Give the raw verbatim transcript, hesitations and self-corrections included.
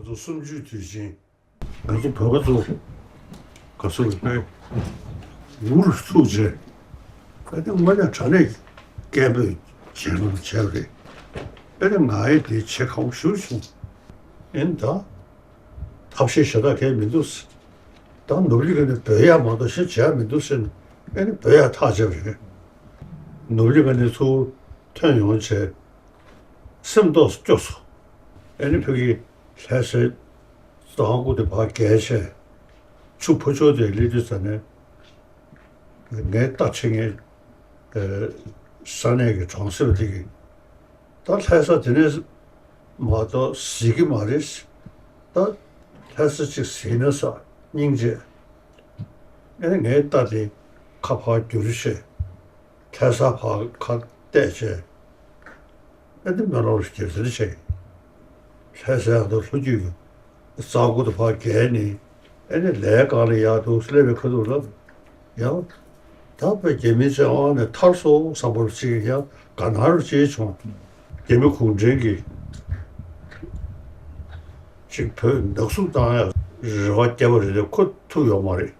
ཚོ་གསུམ་བཅུའི་དུས་ཆེན། ང་ཚོ་བོད་པ་ཚོ་ག་ཚོད་ལ་དཔེ་འུ་རུ་ཐུག་རྗེས། ཨ་ནི་དངོས་གནས་དྲང་གནས་སྐད་འབོད་བྱེད་རོགས་བྱས་པ་རེད། ཨ་ནི་ང་ཡི་དེ་བྱེད་ཁག་པོ་ཞེ་པོ་བྱུང་། ཨ་ནི་ད་ཐབས་ཤེས་ཞེ་དྲག་གང་ཡང་མི་འདུག་ད་ནོར་ལི་ག་ནས་འབོད་ཡག་མ་གཏོགས་གཞན་བྱེད་ཡག་མི་འདུག་ཟེར་ནས། ཨ་ནི་འབོད་ཡག་ཐག་བཅད་པ་རེད། ནོར་ལི་ག་ནས་ཚུར་ཐོན་ཡོང་བྱས། སེམས་རྟོགས་སུ་སྐྱོ་སོང་། ཨ་ནི་ཕ་གི་ལྷ་སའི་རྫོང་སྒོ་དེ་ཕར་བརྒལ་བྱས། ཆུ་ཕོ་ཆོ་དེ་སླེབས་དུས་ཙ་ནས། ངའི་རྟ་འཁྲིད་མཁན་ས་གནས་ཀྱི་གྲོང་གསེབ་དེ་གིས། ད་ལྷ་ས་དེ་ནས་མ་གཏོགས་གཟིགས་ཀྱི་མ་རེད། ད་ལྷ་ས་གཅིག་གཟིགས་ན་ས་སྙིང་རྗེ། ཨ་ནི་ངའི་རྟ་དེ་ཁ་ཕར་བསྒྱུར་བྱས། ལྷ་ས་ཕར་ཁ་གཏད་བྱས། ཨ་ནི་སྨོན་ལམ་རྒྱབ་ཟེར་བྱས། ལྷ་སའི་ཨ་མདོ་ལྷོ་རྒྱུད་ཀྱི་རྫོང་སྒོ་དེ་ཕར་བརྒལ་ནས། ཨ་ནི་ལས་གང་ལ་ཡག་འདུག་སླེབས་པའི་ཁ་ཐུག་ལ། ཡང་ད་བོད་རྒྱ་མི་ཚོའི་དབང་ནས་ཐར་སོང་བསམ་པ་ཅིག་ཡང་དགའ་སྣང་ཅིག་བྱུང་། རྒྱ་མི་གུང་ཁྲན་གྱིས་ཅིག་བོད་ནག་བསུབ་བཏང་ཡག་རེ་བ་བརྒྱབ་པ་རེད་དེ། ཁོ་ཐུབ་ཡོད་མ་རེད།